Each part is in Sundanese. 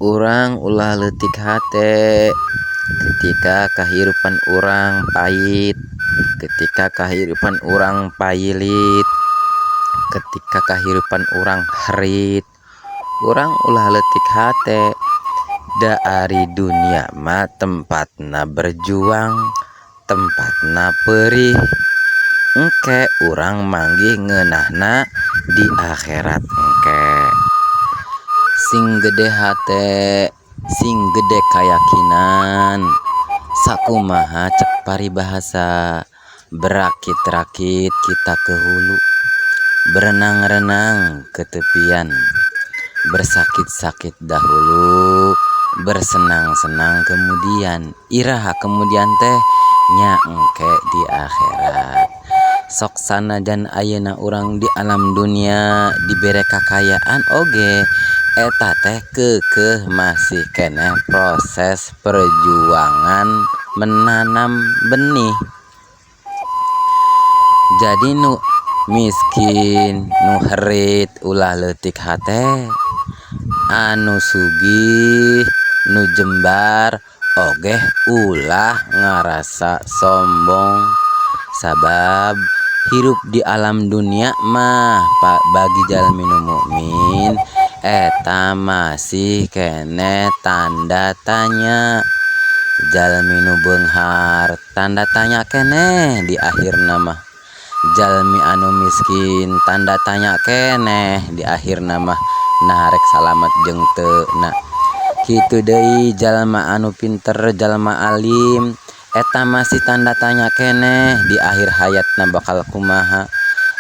Urang ulah leutik hate ketika kahirupan urang pahit, ketika kahirupan urang pailit, ketika kahirupan urang herit. Urang ulah leutik hate, da ari dunia mah tempatna berjuang, tempatna peurih. Engke urang manggih ngeunahna di akhirat engke. Sing gede hate, sing gede kayakinan. Sakumaha cek paribahasa, berakit-rakit kita ke hulu, berenang-renang ke tepian, bersakit-sakit dahulu, bersenang-senang kemudian. Iraha kemudian teh nya engke di akhirat. Sok sanajan ayeuna urang di alam dunia dibere kakayaan oge, eta teh keukeuh masih keneh proses perjuangan menanam benih. Jadi nu miskin, nu herit ulah leutik hate, anu sugih, nu jembar oge ulah ngarasa sombong. Sabab hirup di alam dunia mah bagi jalmi nu mukmin eta masih keneh tanda tanya. Jalmi nu beunghar tanda tanya keneh di akhirna mah. Jalmi anu miskin tanda tanya keneh di akhirna mah, nah rek salamet jeung teu na. Kitu deui jalma anu pinter, jalma alim eta masih tanda tanya keneh di akhir hayatna bakal kumaha,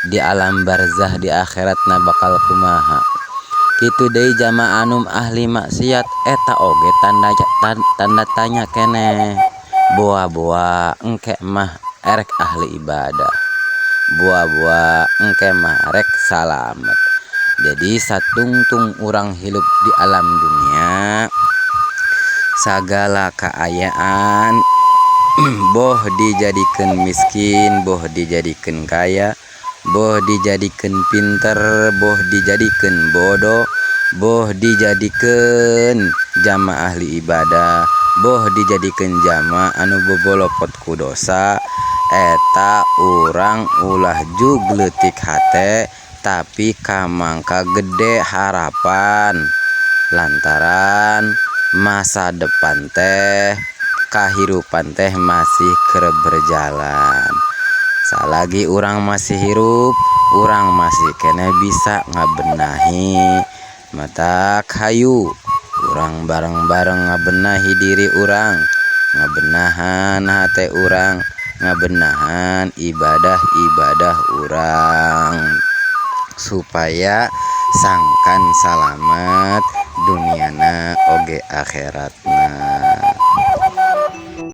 di alam barzah di akhiratna bakal kumaha. Kitu deui jalma anu ahli maksiat eta oge tanda tanya keneh. Boa-boa engke mah erek ahli ibadah, boa-boa engke mah rek salamet. Jadi satungtung urang hirup di alam dunia, sagala kaayaan boh dijadikeun miskin, boh dijadikeun kaya, boh dijadikeun pinter, boh dijadikeun bodoh, boh dijadikeun jama ahli ibadah, boh dijadikeun jama anu bobolopot ku dosa, eta urang ulah jug leutik hate tapi kamangka gede harapan lantaran masa depan teh kahirupan teh masih keur berjalan. Salagi urang masih hirup, urang masih keneh bisa ngabenahi. Matak hayu urang bareng-bareng ngabenahi diri urang, ngabenahan hate urang, ngabenahan ibadah-ibadah urang supaya sangkan salamet duniana oge akhiratna.